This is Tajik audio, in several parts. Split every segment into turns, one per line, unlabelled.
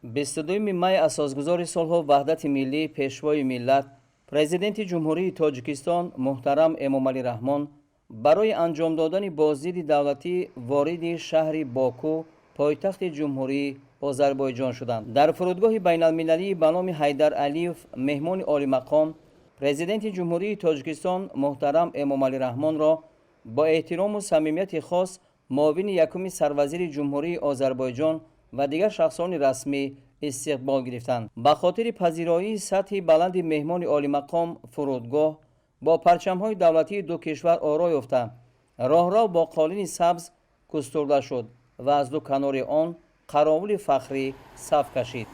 22 май асосгузори сулҳу ваҳдати миллӣ, Пешвои миллат, Президенти Ҷумҳурии Тоҷикистон муҳтарам Эмомалӣ Раҳмон барои анҷом додани боздиди давлатӣ вориди шаҳри Боку, пойтахти Ҷумҳурии Озарбойҷон шуданд. Дар фурудгоҳи байналмилалии ба номи Ҳайдар Алиев меҳмони олимақом, Президенти Ҷумҳурии Тоҷикистон муҳтарам Эмомалӣ Раҳмонро бо эҳтирому самимияти хос муовини якуми сарвазири Ҷумҳурии Озарбойҷон ва дигар шахсони расмӣ истиқбол гирифтанд. Ба хотири пазироии сатҳи баланди меҳмони олимақом фурудгоҳ бо парчамҳои давлатии ду кишвар оро ёфта, роҳрав бо қолини сабз густурда шуд ва аз ду канори он қаровули фахрӣ саф кашид.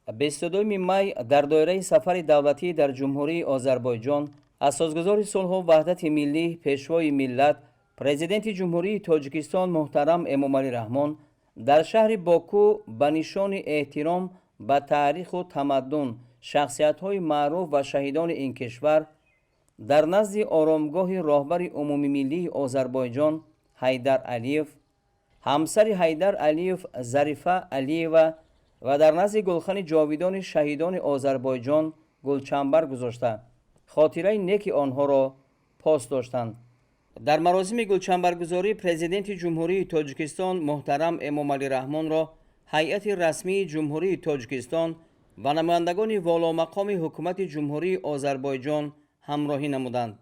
22 май дар доираи сафари давлатӣ дар Ҷумҳурии Озарбойҷон асосгузори сулҳу ваҳдати миллӣ, Пешвои миллат, Президенти Ҷумҳурии Тоҷикистон муҳтарам Эмомалӣ Раҳмон дар шаҳри Боку ба нишони эҳтиром ба таъриху тамаддун, шахсиятҳои маъруф ва шаҳидони ин кишвар дар назди оромгоҳи роҳбари умумимиллии Озарбойҷон Ҳайдар Алиев, ҳамсари Ҳайдар Алиев Зарифа Алиева ва дар назди гулхани ҷовидони шаҳидони Озарбойҷон гулчамбар гузошта, хотираи неки онҳоро пос доштанд. Дар маросими гулчамбаргузорӣ Президенти Ҷумҳурии Тоҷикистон муҳтарам Эмомалӣ Раҳмонро ҳайати расмии Ҷумҳурии Тоҷикистон ва намояндагони воломақоми ҳукумати Ҷумҳурии Озарбойҷон ҳамроҳӣ намуданд.